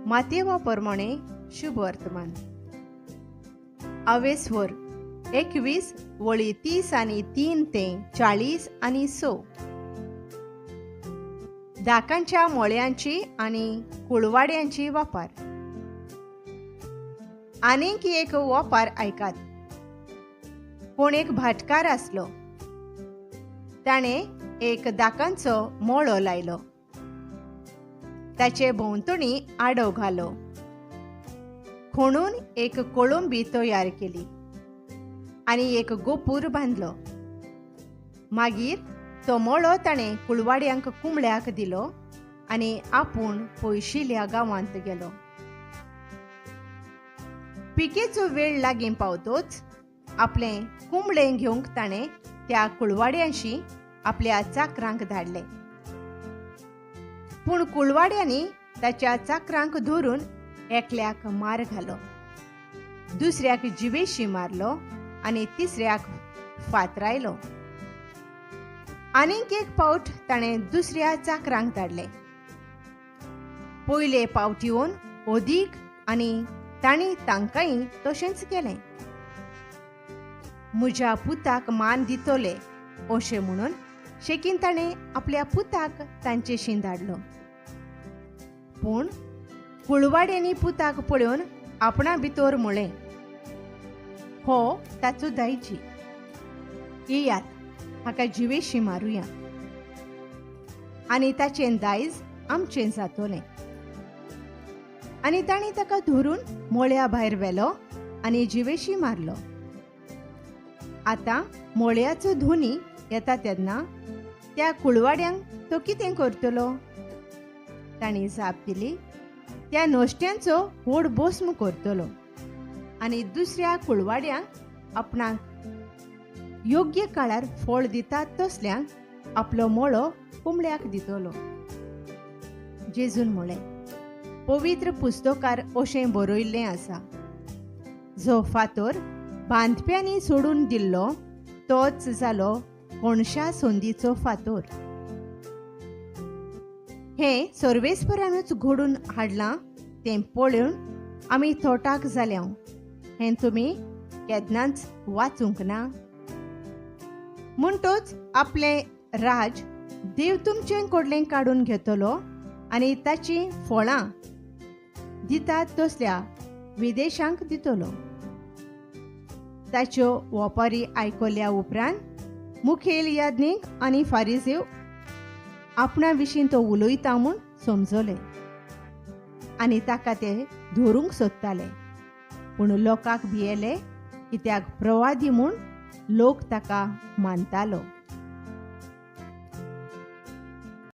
मातेवा प्रमाणे शुभ वर्तमान. आवेस्वर 21 वळी 30 आनी 3 ते 40 आनी 6. दाकांच्या मोळ्यांची आनी कुळवाड्यांची वापर. आनीक एक वापर आयकात. कोण एक भाटकार आसलो, ताणें एक दाकांचो मोळो लायलो, ताचे भोंवतणी आडो घालो, खणून एक कोळंबी तयार केली आनी एक गोपूर बांदलो. मागीर तो मोळो ताणें कुळवाड्यांक कुंबळ्याक दिलो आनी आपूण पयशिल्ल्या गांवांत गेलो. पिकेचो वेळ लागीं पावतोच आपलें कुंबळें घेवंक ताणें त्या कुळवाड्यांशी आपल्या चाकरांक धाडले. पूण कुळवाड्यांनी ताच्या चाकरांक धरून एकल्याक मार घालो, दुसऱ्याक जिवेशी मारलो आनी तिसऱ्याक फातरायलो. आनीक एक पावट ताणें दुसऱ्या चाकरांक धाडले. पयले पावट येवन अदीक आनी तांणी तांकांय तशेंच केलें. म्हज्या पुताक मान दितले अशें म्हणून शेकीन ताणें आपल्या पुताक तांचेशी धाडलो. पूण कुळवाड्यांनी पुताक पळोवन आपणा भितर म्हळें, हो ताचो दायजी, येयात हाका जिवेशी मारुया आनी ताचें दायज आमचें जातलें. आनी तांणी ताका धरून मोळ्या भायर व्हेलो आनी जिवेशी मारलो. आतां मोळ्याचो धोनी येता तेन्ना त्या कुळवाड्यांक तो कितें करतलो? तांणी जाप दिली, त्या नश्ट्यांचो व्हड बोस्म करतलो आनी दुसऱ्या कुळवाड्यांक आपणाक योग्य काळार फळ दितात तसल्यांक आपलो मोळो कुंबळ्याक दितलो. जेजून म्हळें, पवित्र पुस्तकार अशें बरयल्लें आसा, जो फातर बांदप्यांनी सोडून दिल्लो तोच जालो कोणशा संदीचो फातर. हें सर्वेस्परानूच घडून हाडलां तें पळोवन आमी थोटाक जाल्या. हें तुमी केन्नाच वाचूंक ना? म्हणटोच आपलें राज देव तुमचें कडलें काडून घेतलो आनी ताचीं फळां दितात तसल्या विदेशांक दितलो. ताच्यो वोपारी आयकल्या उपरांत मुखेल याज्ञीक आनी फारिजीव आपणा विशीं तो उलयता म्हूण समजले आनी ताका ते धरूंक सोदताले. पूण लोकांक भियेले, कित्याक प्रवादी म्हूण लोक ताका मानतालो.